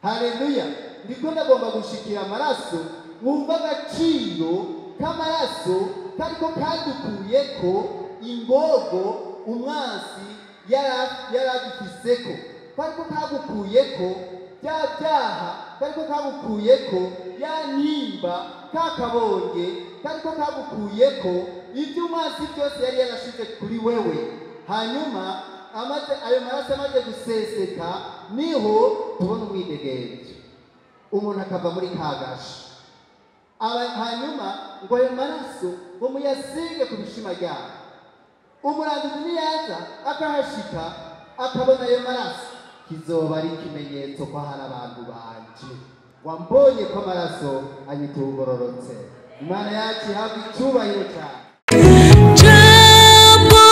Haleluya. Ndiko ndagomba gushikira amaraso, wumva agaciro k'amaraso kariko kadukuyeko ingogo umwansi yaradufiseko, kariko kagukuyeko bya byaha, kariko kagukuyeko ya nimba kakabonye, kariko kagukuyeko ibyo umwansi byose yari yarashize kuri wewe. Hanyuma amaze ayo maraso amaze guseseka, niho tubona umwidegemvyo, umuntu akava muri kagasha. Hanyuma ngo ayo maraso ngo muyasige ku bishima ryabo. Umuranduzi niyaza akahashika akabona ayo maraso, kizoba ari ikimenyetso ko hari abantu banje wambonye ko amaraso anyitugororotse. Imana yacu ihabwe icyubahiro cyane. Jambo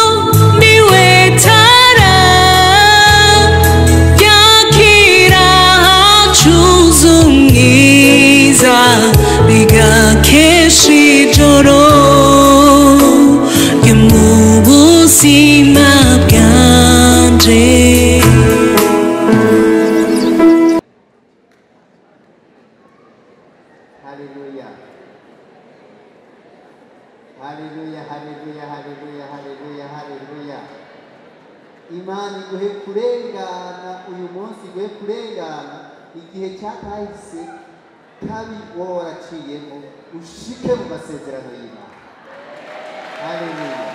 niwe tara yakira hacuze umwiza, bigakesha ijoro ryo mu buzima bwanje. Haleluya. Haleluya, haleluya, haleluya, haleluya, haleluya. Imana iguhe kurengana uyu munsi, iguhe kurengana igihe cyakahise kabi wowe waraciyemo, ushike mu masezerano y'Imana. Haleluya.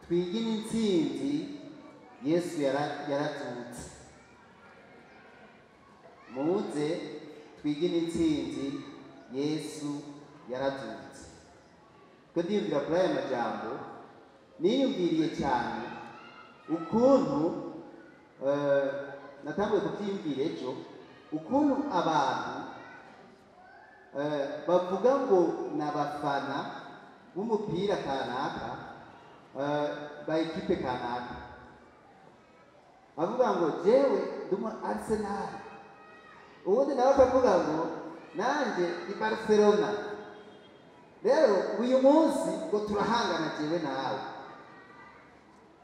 Twigine intsinzi, Yesu yarazutse. Muze twigine intsinzi, Yesu yarazutse. Ko ndiyumvira kuri aya majambo, niyumviriye cyane ukuntu natanguye kubyiyumvira ejo, ukuntu abantu bavuga ngo ni abafana b'umupira kanaka, ba ekipe kanaka, bavuga ngo jewe ndi umu Arsenal, ubundi nawe akavuga ngo nanjye ni Barcelona. Rero uyu munsi ngo turahangana jewe nawe.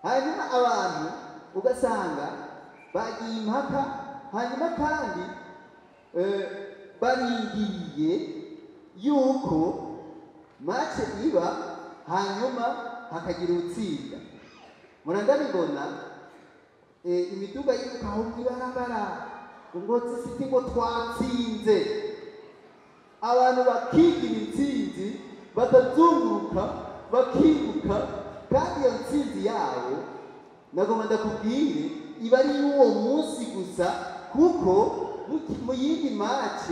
Hanyuma abantu ugasanga bagiye impaka, hanyuma kandi barindiriye yuko match iba, hanyuma hakagira utsinda. Murandabibona imiduga yiruka aho mw'ibarabara ngo City ngo twatsinze, abantu bakigira intsinzi, bakazunguruka bakiruka, kandi iyo ntsinzi yabo nagomba ndakubwire iba ari iy'uwo munsi gusa, kuko mu yindi match,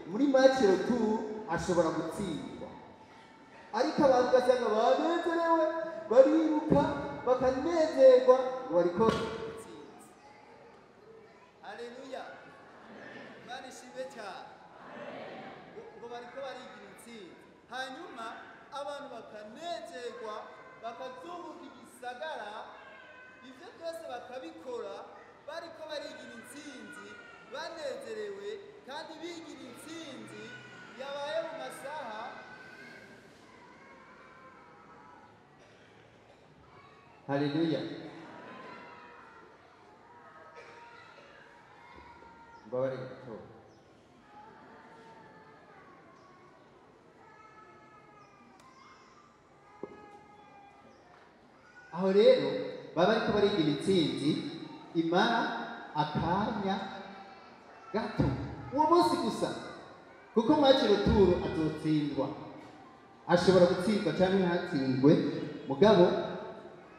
muri match retour ashobora gutsindwa. Ariko abantu ugasanga banezerewe, bariruka bakanezerwa ngo bariko batsinze. Haleluya. Imana ishimwe cyane. Ngo bariko barigira intsinzi, hanyuma abantu bakanezerwa, bakazunguka igisagara, ivyo byose bakabikora bariko barigira intsinzi, banezerewe kandi bigira intsinzi yabaye mu masaha. Haleluya. Mbabare gato. Aho rero baba bariko barigira intsinzi imara akanya gato, uwo munsi gusa, kuko match retour azotsindwa, ashobora gutsindwa cyangwa ntatsindwe, mugabo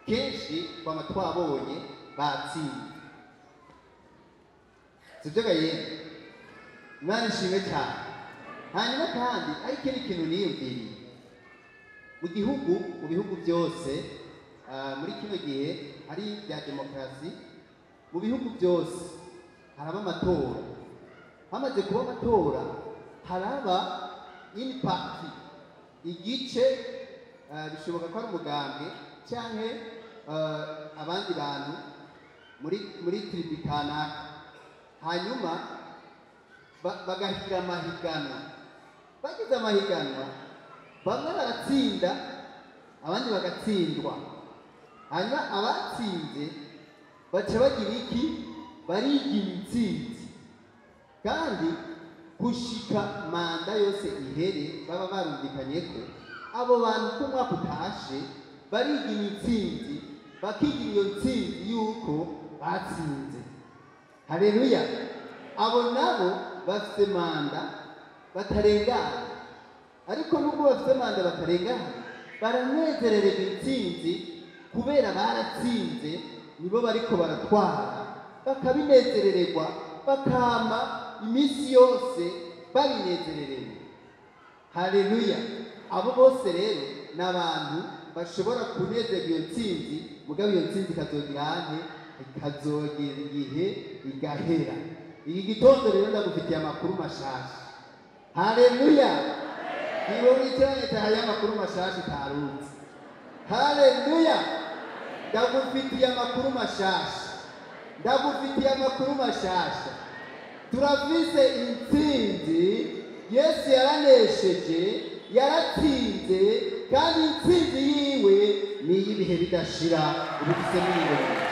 kenshi twama twabonye batsinze. Sibyo ga yemwe? Imana ishimwe cyane. Hanyuma kandi ari ikindi kintu niyumviriye, mu gihugu, mu bihugu byose, muri kino gihe hari bya demokarasi, mu bihugu byose haraba amatora. Hamaze kuba amatora haraba une partie, igice, bishoboka ko ari umugambwe canke abandi bantu muri tribu kanaka, hanyuma bagahiga amahiganwa. Bagize amahiganwa, bamwe baratsinda abandi bagatsindwa. Hanyuma abatsinze Baca bagira iki? Barigira intsinzi, kandi gushika manda yose ihere baba barumvikanye ko abo bantu ko umwaka utashe barigira intsinzi, bakigira iyo ntsinzi yuko batsinze. Haleluya! Abo nabo bafite manda batarengana, ariko nubwo bafite manda batarengana baranezerererwa intsinzi kubera baratsinze, nibo bariko baratwara, bakabinezerererwa, bakama iminsi yose babinezererewe. Haleluya! Abo bose rero ni abantu bashobora kunezerwa iyo ntsinzi, mugabo iyo ntsinzi ikazogira ante? Ikazogera igihe igahera. Iki gitondo rero ndagufitiye amakuru mashasha. Haleluya! Niwe wicaranye tahaye amakuru mashasha utarutse. Haleluya! Ndagufitiye amakuru mashasha, ndagufitiye amakuru mashasha. Turafise intsinzi. Yesu yaranesheje, yaratsinze, kandi intsinzi yiwe ni iy'ibihe bidashira. Ubu dufise n'ingoma.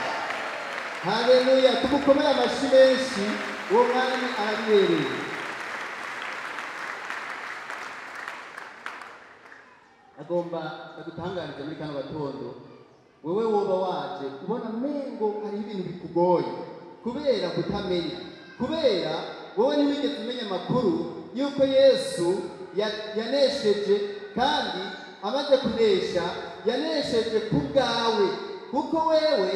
Haleluya! Tumukomere amashyi menshi, uwo mwami arabibereye. Agomba ndagutangariza muri kano gatondo, wewe woba waje ubona mengo hariho ibintu bikugoye kubera kutamenya, kubera wowe ntiwigeze umenya amakuru yuko Yesu yanesheje, kandi amaze kunesha yanesheje ku bwawe, kuko wewe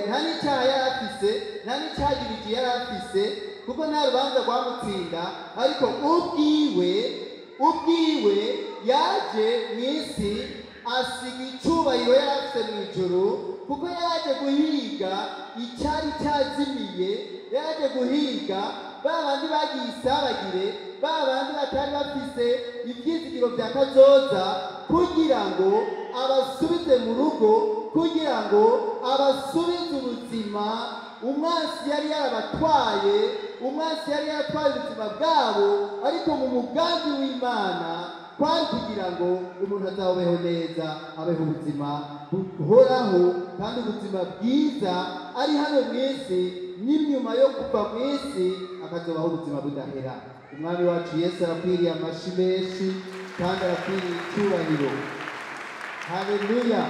nta n'icyaha yari afise, nta n'icyagirije yari afise, kuko nta rubanza rwamutsinda, ariko ubwiwe yaje mu isi asiga icyubahiro yari afise mu ijuru, kuko yaraje guhiga icyari cyazimiye, yaraje guhiga ba bandi bagiye isabagire, ba bandi batari bafise ibyizigiro bya kazoza, kugira ngo abasubize mu rugo, kugira ngo abasubize ubuzima umwansi yari yarabatwaye. Umwansi yari yaratwaye ubuzima bwabo, ariko mu mugambi w'Imana kwari kugira ngo umuntu azabeho neza, abeho ubuzima buhoraho kandi ubuzima bwiza ari hano mu isi, n'inyuma yo kuva mu isi akazobaho ubuzima budahera. Umwami wacu Yesu arakwiriye amashyi menshi kandi arakwiriye icyubahiro. Haleluya!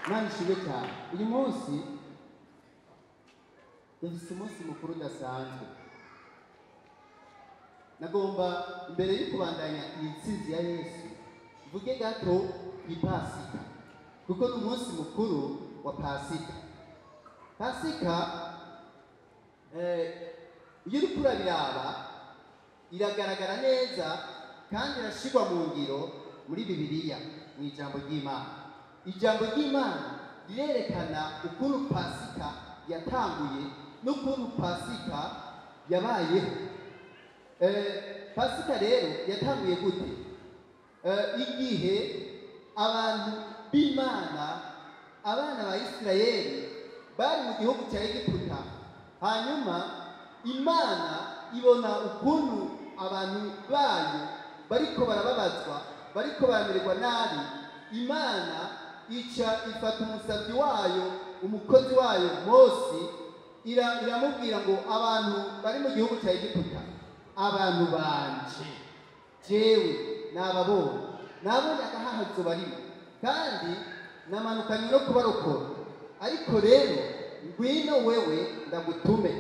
Imana ishimwe cyane. Uyu munsi dufise umunsi mukuru udasanzwe. Nagomba imbere yo kubandanya iyi ntsinzi ya Yesu mvuge gato ku Ipasika, kuko ni umunsi mukuru wa Pasika. Pasika iyo uriko urabiraba iragaragara neza kandi irashirwa mu ngiro muri Bibiliya, mu ijambo ry'Imana. Ijambo ry'Imana rirerekana ukuntu Pasika yatanguye n'ukuntu Pasika yabayeho. Pasika rero yatanguye gute? Igihe abantu b'Imana, abana ba Isirayeli bari mu gihugu cya Egiputa, hanyuma Imana ibona ukuntu abantu bayo bariko barababazwa, bariko baramererwa nabi. Imana ica ifata umusabyi wayo, umukozi wayo Mose, iramubwira ngo abantu bari mu gihugu cya Egiputa, abantu banje jewe nababonye, nabonye agahahazo barimo, kandi namanukanye no kubarokora, ariko rero ngwino wewe ndagutume,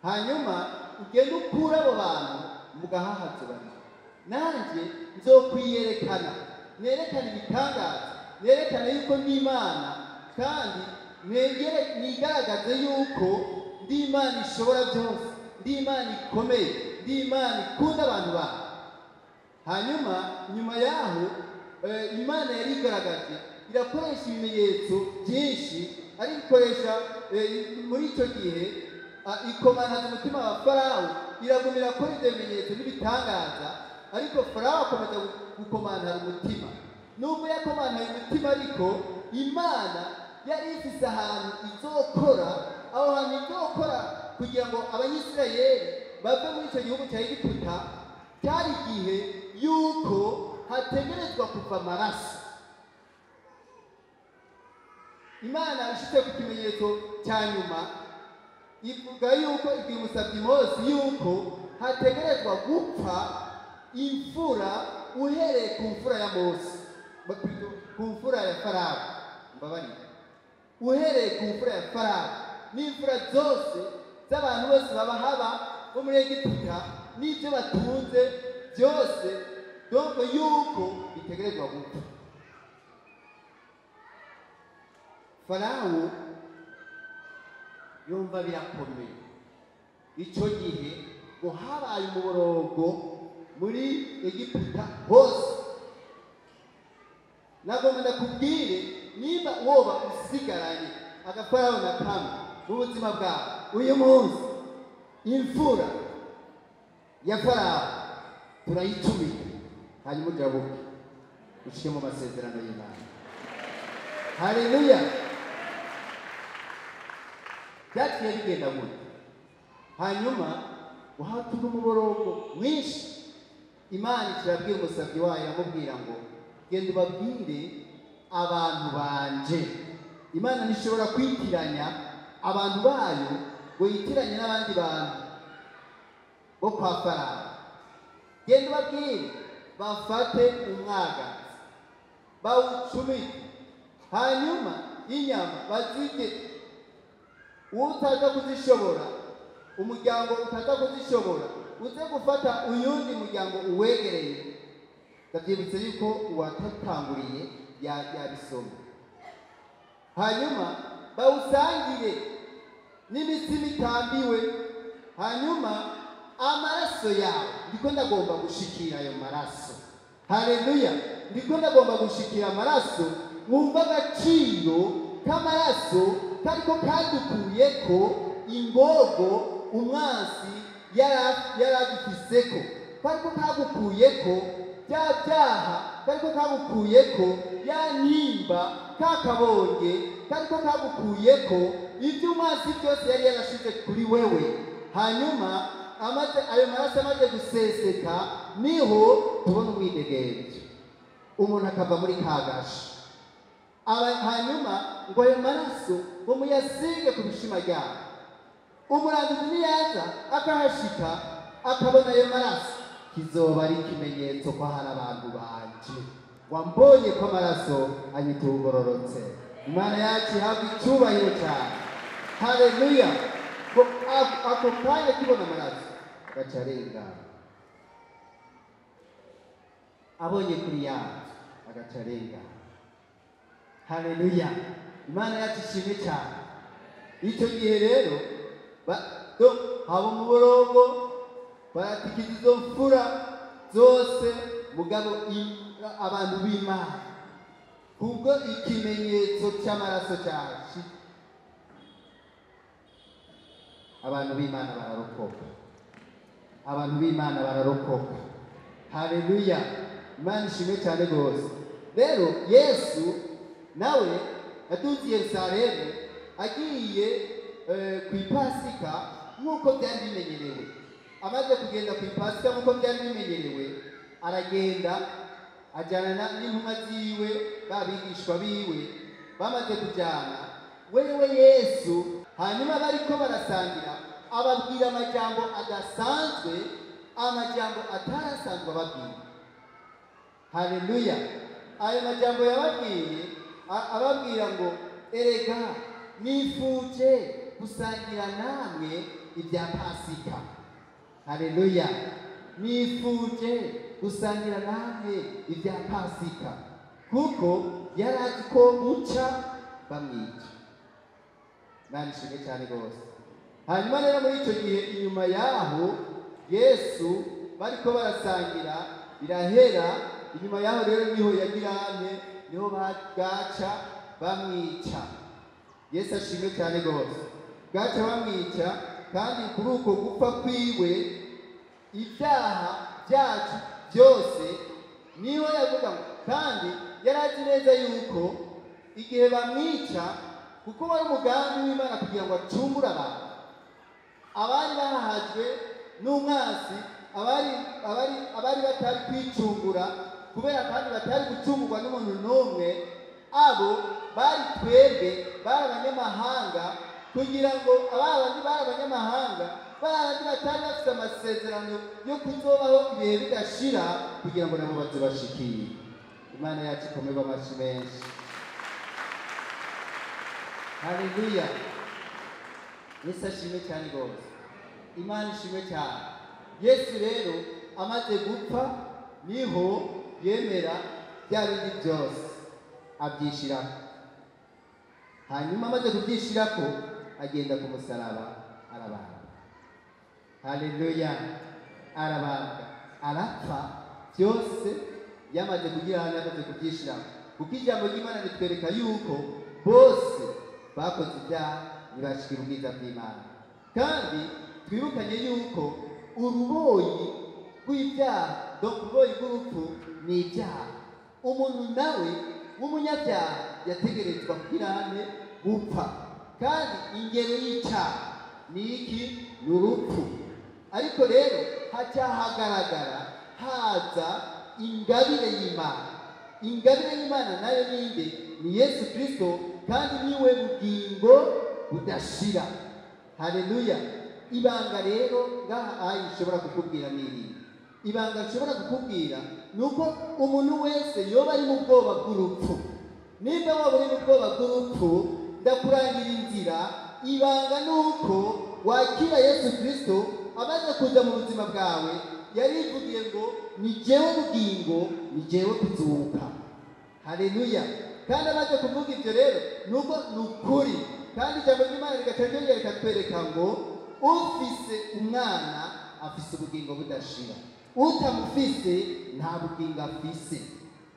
hanyuma ugende ukure abo bantu mu gahahazo barimo, nanjye nzokwiyerekana, nerekane ibitangaza, nerekane yuko ndi Imana, kandi nigaragaze yuko ndi Imana ishobora byose, ndi Imana ikomeye, ndi Imana ikunda abantu bayo. Hanyuma nyuma yaho Imana yarigaragaje, irakoresha ibimenyetso byinshi, ariko ikoresha muri icyo gihe ikomanaza umutima wa Farawo, iragumira kuri ibyo bimenyetso n'ibitangaza, ariko Farawo akomeza gukomantara umutima. Nubwo yakomantaye umutima, ariko Imana yari ifise ahantu izokora, aho hantu izokora kugira ngo Abanyisirayeli bave muri icyo gihugu cya Egiputa, cyari igihe yuko hategerezwa kuva amaraso. Imana ishitse ku kimenyetso cya nyuma, ivuga yuko ibwira umusabyi Mose yuko hategerezwa gupfa imfura, uhereye ku mfura ya Mose, ku mfura ya Farawo, mbabarire, uhereye ku mfura ya Farawo n'imfura zose z'abantu bose baba haba bo muri Egiputa n'ibyo batunze byose, donc yuko bitegerezwa gupfa. Farawo yumva birakomeye. Icyo gihe ngo habaye umuborogo muri Egiputa hose. Nagomba ndakubwire, nimba woba usigaranye agafarawo na kamwe mu buzima bwawe uyu munsi, imfura ya Farawo turayitumika, hanyuma ujabuke ushike mu masezerano y'Imana. Haleluya! Byaciye bigenda gutya. Hanyuma uhatura umuborogo mwinshi. Imana irabwira umusabyi wayo, iramubwira ngo genda ubabwire abantu banje. Imana ntishobora kwitiranya abantu bayo ngo yitiranye n'abandi bantu bo kwa Farawo. Genda ubabwire bafate umwagazi bawucumike, hanyuma inyama bazirye. Utaza kuzishobora, umuryango utaza kuzishobora, uze gufata uyundi muryango uwegereye. Ndabyibutse yuko uwatatanguriye yabisoma. Hanyuma bawusangire n'imitsima itambiwe, hanyuma amaraso yawe. Ndiko ndagomba gushikira ayo maraso. Haleluya! Ndiko ndagomba gushikira amaraso, mwumva agaciro k'amaraso kariko kadukuyeko ingogo umwansi yaradufiseko, kariko kagukuyeko bya byaha, kariko kagukuyeko ya nimba kakabonye, kariko kagukuyeko ibyo umwansi byose yari yarashize kuri wewe. Hanyuma ayo maraso amaze guseseka, niho tubona umwidegemvyo, umuntu akava muri kagasha. Hanyuma ngo ayo maraso ngo muyasige ku bishima ryabo. Umurangizi niyaza akahashika akabona ayo maraso, kizoba ari ikimenyetso ko hari abantu banje wambonye ko amaraso anyitugororotse. Imana yacu ihabwa icyubahiro cyane. Haleluya! Ko ako kanya kibona amaraso agaca arengana, abonye kuri yacu agaca arengana. Haleluya! Imana yacu ishimwe cyane. Icyo gihe rero haba umuborogo, baratikiza izo mfura zose, mugabo abantu b'Imana kubwo ikimenyetso cy'amaraso cyacu, abantu b'Imana bararokoka. Abantu b'Imana bararokoka. Haleluya! Imana ishimwe cyane rwose. Rero Yesu nawe yaduze i Yerusalemu agiye ku ipasika nk'uko byari bimenyerewe. Amaze kugenda ku ipasika nk'uko byari bimenyerewe, aragenda ajyana n'intumwa ziwe, babigishwa biwe. Bamaze kujyana wewe Yesu, hanyuma bariko barasangira, ababwira amajambo adasanzwe, amajambo atarasanzwe ababwira. Haleluya! Ayo majambo yababwiye, ababwira ngo erega nifuje gusangira namwe ibya Pasika. Haleluya! Nifuje gusangira namwe ibya Pasika, kuko yari azi ko buca bamwica. Imana ishimwe cyane rwose. Hanyuma rero muri icyo gihe inyuma yaho Yesu bariko barasangira birahera. Inyuma yaho rero niho yagiranye, niho bwaca bamwica. Yesu ashimwe cyane rwose. Bwaca bamwica, kandi kuri uko gupfa kwiwe ibyaha byacu byose niho yavuga ngo, kandi yari azi neza yuko igihe bamwica, kuko wari umugambi w'Imana kugira ngo acungure abantu abari bahahajwe n'umwansi, abari batari kwicungura, kubera kandi batari gucungurwa n'umuntu n'umwe. Abo bari twebwe, bari abanyamahanga, kugira ngo abandi bari abanyamahanga, bandi batari bafite amasezerano yo kuzobaho ibihe bidashira, kugira ngo nabo bazobashikire. Imana yacu ikomerwe amashyi menshi. Haleluya! Yesu ashimwe cyane rwose, Imana ishimwe cyane. Yesu rero amaze gupfa niho yemera bya bindi byose abyishyirako. Hanyuma amaze kubyishyirako agenda ku musaraba arabambwa. Haleluya! Arabambwa, arapfa, byose yamaze kugira hano, yamaze kubyishyirako, kuko ijambo ry'Imana ritwereka yuko bose bakoze ibyaha ntibashikira ubwiza bw'Imana. Kandi twibukanye yuko uruboyi rw'ibyaha, donc uruboyi rw'urupfu ni ibyaha. Umuntu nawe w'umunyabyaha yategerezwa kugira hane gupfa, kandi ingero y'icyaha ni iki? Ni urupfu. Ariko rero haca hagaragara haza ingabire y'Imana. Ingabire y'Imana nayo ninde? Ni Yesu Kristo, kandi niwe bugingo budashira. Haleluya! Ibanga rero ngaha ayi nshobora kukubwira ni iri. Ibanga nshobora kukubwira ni uko umuntu wese yoba ari mu bwoba bw'urupfu, nimba waba uri mu bwoba bw'urupfu, ndakurangira inzira. Ibanga ni uko wakira Yesu Kristo. Amaze kuza mu buzima bwawe, yarivugiye ngo: "Ni jewe bugingo, ni jewe kuzuka." Haleluya! Kandi amaze kuvuga ibyo rero, nuko ni ukuri. Kandi ijambo ry'Imana rigaca ryongera rikatwereka ngo ufise umwana afise ubugingo budashira, utamufise nta bugingo afise.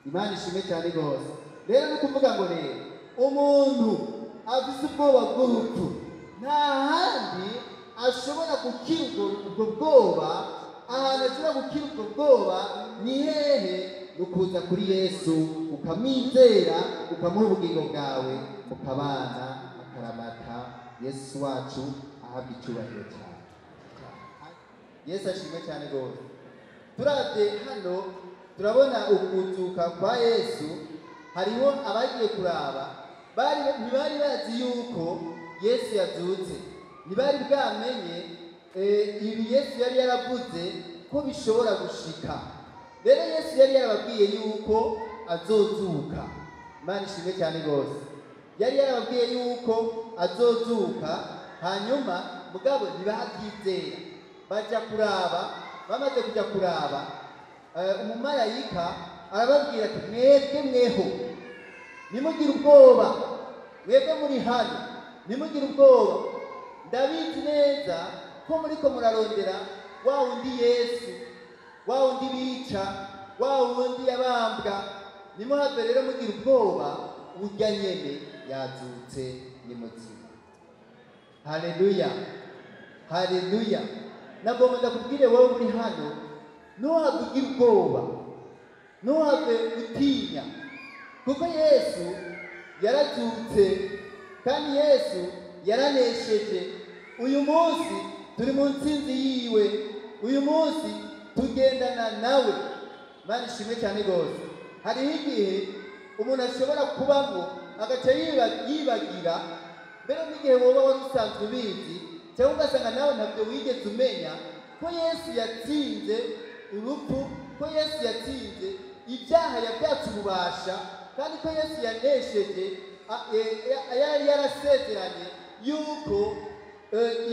Imana ishimwe cyane rwose. Rero ni ukuvuga ngo rero umuntu afise ubwoba bw'urupfu, nta handi ashobora gukira ubwo bwoba. Ahantu ashobora gukira ubwo bwoba ni hehe? Ni ukuza kuri Yesu, ukamwizera, ukamuha ubugingo bwawe, mukabana akaramata. Yesu wacu ahabwa icyubahiro cyane. Yesu ashimwe cyane rwose. Turabye hano turabona ukuzuka kwa Yesu. Hariho abagiye kuraba, bari ntibari bazi yuko Yesu yazutse, ntibari bwamenye ibi Yesu yari yaravuze ko bishobora gushika. Rero Yesu yari yarababwiye yuko azozuka. Imana ishimwe cyane rwose. Yari yarababwiye yuko azozuka, hanyuma mugabo ntibabyizera, bajya kuraba. Bamaze kujya kuraba, umumarayika arababwira ati: "Mwebwe mweho ntimugire ubwoba, mwebwe muri hano ntimugire ubwoba. Ndabizi neza ko muriko murarondera wa wundi Yesu, wa wundi bica, wa wundi yabambwa. Nimuhave rero mugira ubwoba, urya nyene yazutse, ni muzima." Haleluya, haleluya! Nagomba ndakubwire wowe uri hano, ntuhave ugira ubwoba, ntuhave utinya, kuko Yesu yarazutse kandi Yesu yaranesheje. Uyu munsi turi mu ntsinzi yiwe, uyu munsi tugendana nawe. Imana ishimwe cyane rwose. Hariho igihe umuntu ashobora kubamo agaca yibagira, mbere n'igihe woba wari usanzwe ubizi, cyangwa ugasanga nawe ntabyo wigeze umenya, ko Yesu yatsinze urupfu, ko Yesu yatsinze ibyaha, yabyatse ububasha, kandi ko Yesu yanesheje. Yari yarasezeranye yuko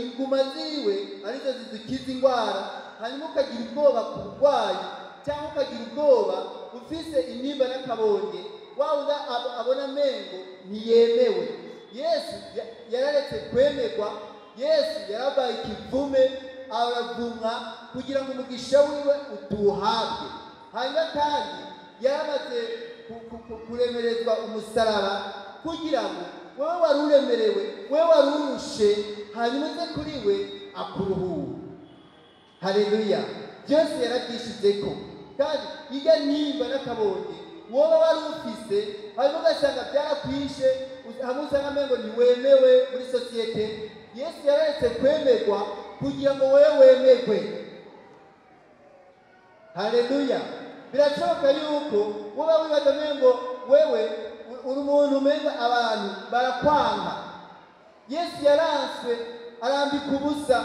inguma ziwe arizo zidukiza indwara. Hanyuma ukagira ubwoba ku burwayi, cyangwa ukagira ubwoba ufise intimba n'akabonge, wawundi abona amengo ntiyemewe. Yesu yararetse kwemerwa, Yesu yarabaye ikivume, aravumwa kugira ngo umugisha wiwe utuhabwe. Hanyuma kandi yaramaze kuremerezwa umusaraba kugira ngo wowe wari uremerewe, wowe wari urushe, hanyuma uze kuri we akuruhure. Haleluya! Byose yarabyishizeko. Kandi irya nimba n'akabonge wowe wari ufise, hanyuma ugasanga byarakwishe, hamwe usanga amengo ntiwemewe muri sosiyete, Yesu yararetse kwemerwa kugira ngo wowe wemerwe. Haleluya! Birashoboka yuko woba wibaza amengo wewe Uri umuntu umenga abantu barakwanga. Yesu yaranswe, arambika ubusa,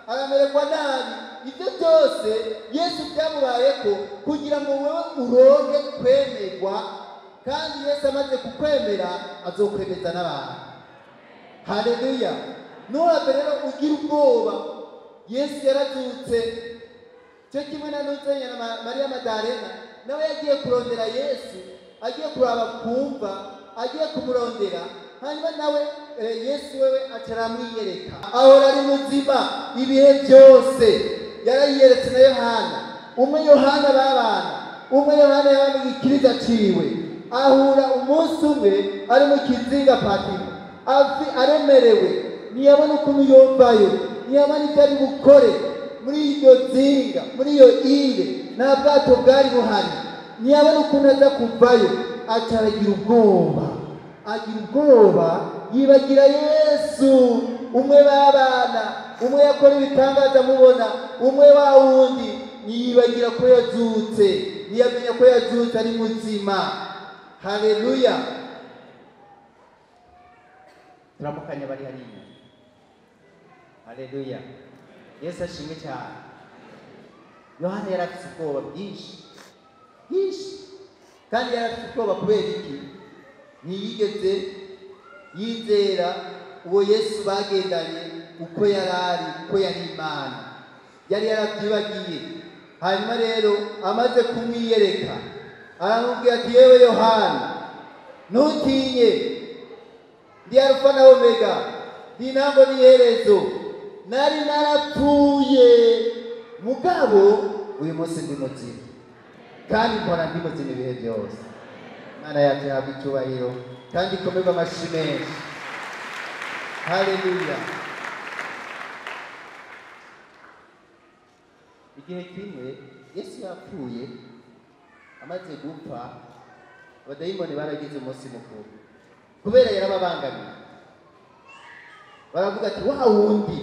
aramererwa nabi. Ibyo byose Yesu byamubayeko kugira ngo wewe uronke kwemerwa, kandi Yesu amaze kukwemera azokwemeza n'abantu. Haleluya! Ntuhave rero ugira ubwoba. Yesu yarazutse. Cyo kimwe na Nuzenya na Mariya Madarena, nawe yagiye kurondera Yesu, agiye kuraba kumva, agiye kumurondera, hanyuma nawe Yesu wewe aca aramwiyereka. Ahora ari muzima ibihe byose. Yarayiyeretse na Yohana. Umwe Yohana babana, umwe Yohana yaba mu gikiriza ciwe, ahura umunsi umwe ari mu kizinga Patimo, afi aremerewe, ntiyabona ukuntu yomvayo, ntiyabona ibyo ari bukore muri iryo zinga, muri iyo ile, nta bwato bwari buhari, ntiyabona ukuntu aza kuvayo, aca aragira ubwoba, agira ubwoba, yibagira Yesu umwe babana, umwe yakora ibitangaza amubona, umwe wa wundi, ntiyibagira ko yazutse, ntiyamenya ko yazutse ari muzima. Haleluya! Turamukanya bari hariya. Haleluya! Yesu ashimwe cyane. Yohana yari afite ubwoba bwinshi bwinshi, kandi yari afite ubwoba kubera iki? Ntiyigeze yizera uwo Yesu bagendanye uko yari ari, uko yari Imana. Yari yarabyibagiye. Hanyuma rero amaze kumwiyereka aramubwira ati: yewe Yohana, ntutinye, ndi Alufa na Omega, ndi intango n'iherezo. Nari narapfuye, mugabo uyu munsi ndi muzima, kandi mpora ndi muzima ibihe byose. Imana yacu ihabwa icyubahiro kandi ikomerwe amashyi menshi. Haleluya! Igihe kimwe Yesu yapfuye, amaze gupfa, abadayimoni baragize umunsi mukuru kubera yarababangamiye. Baravuga ati: wa wundi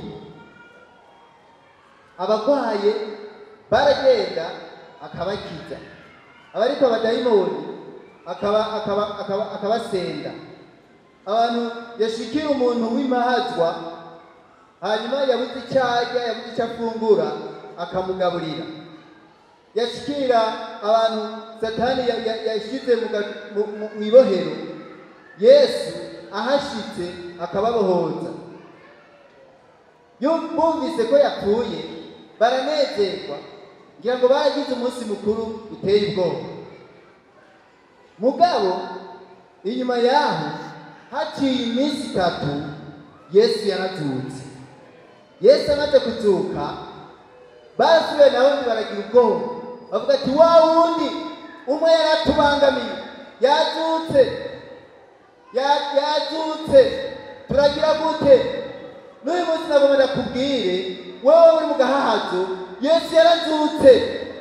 abagwaye baragenda akabakiza, abariko abadayimoni akabasenda. Abantu yashikira umuntu w'imahazwa, hanyuma yabuze icyo arya, yabuze icyo afungura, akamugaburira. Yashikira abantu Satani yashyize mu ibohero, Yesu ahashitse akababohoza. Bumvise ko yapfuye baranezerwa, ngira ngo baragize umunsi mukuru uteye ubwoba. Mugabo inyuma yaho haciye iminsi itatu Yesu yarazutse. Yesu amaze kuzuka, barasubiye nawe baragira ubwoba, bavuga ati: wa wundi umwe yaratubangamiye yazutse, yazutse, turagira gute? N'uyu munsi nagomba ndakubwire, wowe uri mu gahahazo, Yesu yarazutse,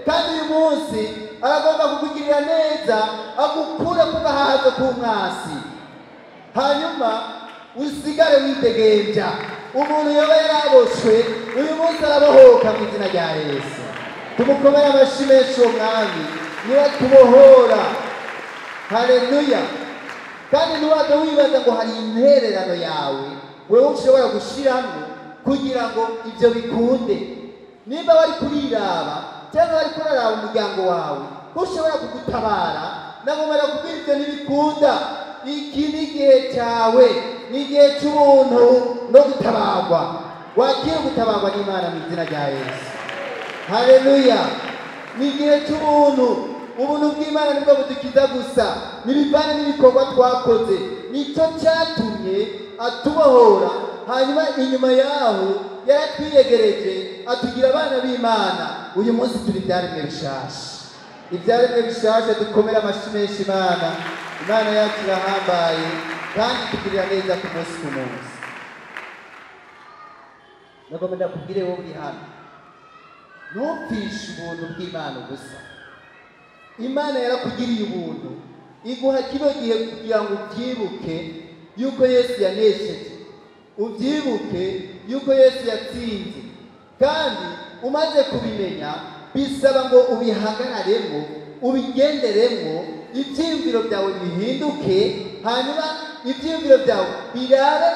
kandi uyu munsi aragomba kukugirira neza, agukure ku gahahazo k'umwasi, hanyuma usigare widegemvya. Umuntu yoba yaraboshwe uyu munsi arabohoka mu izina rya Yesu. Tumukomere amashyi menshi uwo mwami, niwe tubohora. Haleluya! Kandi ntiwajya wibaza ngo hari intererano yawe wewe ushobora gushyiramo kugira ngo ibyo bikunde. Nimba bari kuriraba cyangwa bari kuraraba umuryango wawe ko ushobora kugutabara, nagomba kubwira ibyo ntibikunda. Iki ni igihe cyawe, ni igihe cy'ubuntu no gutabarwa. Wakire gutabarwa n'Imana mu izina rya Yesu. Haleluya! Ni igihe cy'ubuntu. Ubuntu bw'Imana nibwo budukiza gusa, ntibivana n'ibikorwa twakoze. Nicyo cyatumye atubohora, hanyuma inyuma yaho yaratwiyegereje atugira abana b'Imana. Uyu munsi turi ibyaremwe bishasha, ibyaremwe bishasha. Dukomere amashyi menshi Imana. Imana yacu irahambaye kandi itugirira neza ku munsi ku munsi. Nagomba ndakubwire wowe uri hano, ntupfishe ubuntu bw'Imana ubusa. Imana yarakugiriye ubuntu, iguha kino gihe kugira ngo ubyibuke yuko Yesu yanesheje, ubyibuke yuko Yesu yatsinze. Kandi umaze kubimenya bisaba ngo ubihagararemo, ubigenderemo, Ibyiyumviro byawe bihinduke, hanyuma ibyiyumviro byawe birabe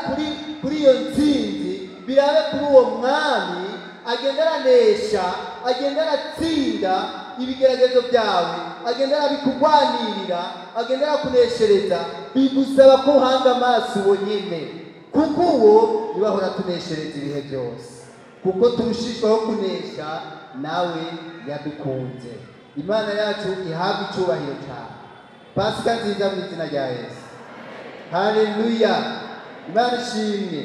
kuri iyo ntsinzi, birabe kuri uwo mwami agenda aranesha, agenda aratsinda ibigeragezo byawe, agenda arabikugwanirira, agenda arakuneshereza. Bigusaba ko uhanga amaso uwo nyine, kuko uwo niwe ahora atuneshereza ibihe byose, kuko turushishwaho kunesha nawe yadukunze. Imana yacu ihabwe icyubahiro cyane. Pasika nziza mu izina rya Yesu. Haleluya, Imana ishimwe.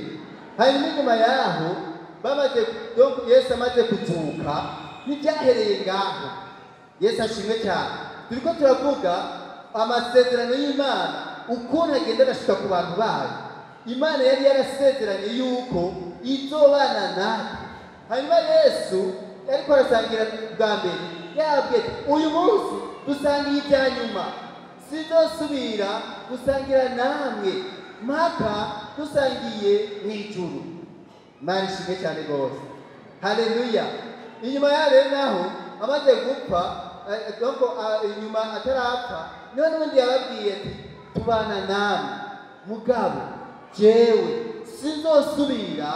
Hanyuma inyuma yaho bamaze, donc Yesu amaze kuzuka, ntibyahereye ngaho. Yesu ashimwe cyane. Turiko turavuga amasezerano y'Imana ukuntu agenda arashika ku bantu bayo. Imana yari yarasezeranye yuko izobana natwe. Hanyuma Yesu ariko arasangira bwa mbere, yababwiye ati uyu munsi dusangiye ibya nyuma, sinzosubira gusangira namwe mpaka dusangiye mu ijuru. Imana ishimwe cyane rwose. Haleluya. Inyuma yaho rero naho amaze gupfa, donc inyuma atarapfa, niho n'ubundi yababwiye ati tubana namwe, mugabo jewe sinzosubira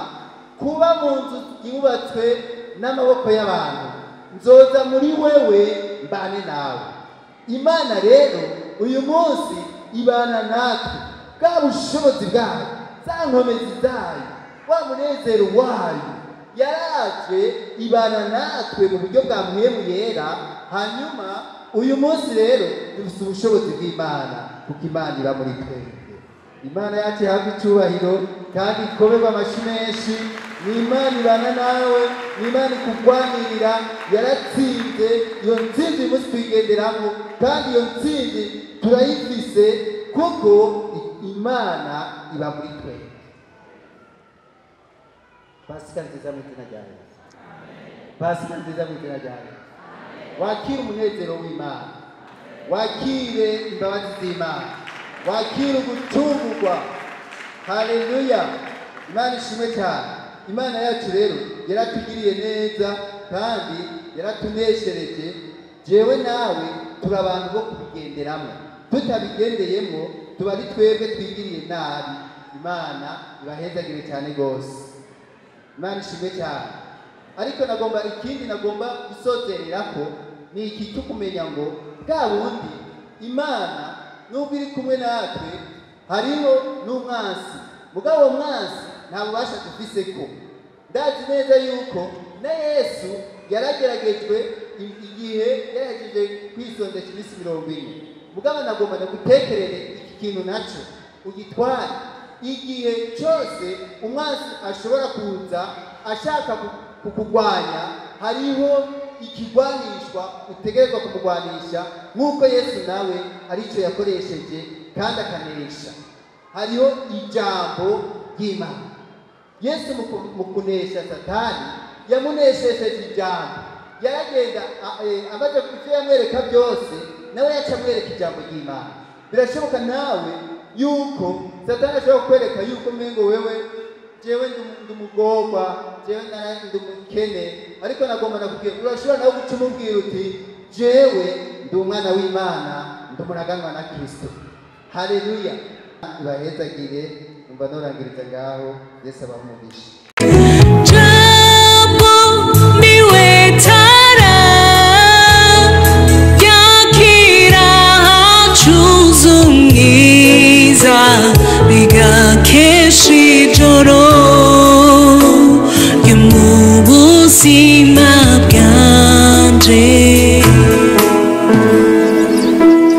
kuba mu nzu yubatswe n'amaboko y'abantu, nzoza muri wewe mbane nawe. Imana rero uyu munsi ibana natwe, bwa bushobozi bwayo, za nkomezi zayo, wa munezero wayo, yaraje ibana natwe mu buryo bwa mpwemu yera. Hanyuma uyu munsi rero dufite ubushobozi bw'Imana, kuko Imana iba muri twebwe. Imana yacu ihabwe icyubahiro kandi ikomerwe amashyi menshi. Ni Imana ibana nawe, ni Imana ikugwanirira, yaratsinze. Iyo ntsinzi uyu munsi tuyigenderamo, kandi iyo ntsinzi turayifise kuko Imana iba muri twebwe. Pasika nziza mu izina rya Yesu. Pasika nziza mu izina rya Yesu. Wakire umunezero w'Imana, wakire imbabazi z'Imana, wakire ugucungurwa. Haleluya, Imana ishimwe cyane. Imana yacu rero yaratugiriye neza kandi yaratuneshereje. Jewe nawe turi abantu bo kubigenderamo, tutabigendeyemo tuba ari twebwe twigiriye nabi. Imana ibahezagire cyane rwose. Imana ishimwe cyane. Ariko nagomba ikindi nagomba gusozerera ko ni iki cyo kumenya ngo bwa bundi Imana nubwo iri kumwe natwe hariho n'umwansi, mugabo uwo mwansi nta bubasha dufise ko. Ndazi neza yuko na Yesu yarageragejwe igihe yarahejeje kwisondesha iminsi 40. Mugabo nagomba ndagutekerere iki kintu naco ugitware. Igihe cyose umwansi ashobora kuza ashaka kukugwanya, hariho ikigwanishwa utegerezwa kumugwanisha, nk'uko Yesu nawe aricyo yakoresheje kandi akanesha. Hariho ijambo ry'Imana. Yesu mu kunesha Satani yamuneshesheje ijambo. Yaragenda amaze ivyo yamwereka byose, nawe yaca amwereka ijambo ry'Imana. Birashoboka nawe yuko Satani ashobora kukwereka yuko umengo wewe jewe ndumugorwa, jewe ndi umukene, ariko nagomba nakubwira, urashobora nawe guca umubwira uti jewe ndi umwana w'Imana, ndi umuraganwa na Kristo. Haleluya, ibahezagire. Numva norangiriza ngaho. Yesu abahe umugisha. Jambo niwe tara yakira hacuze umwiza, bigakesha ijoro ryo mu buzima.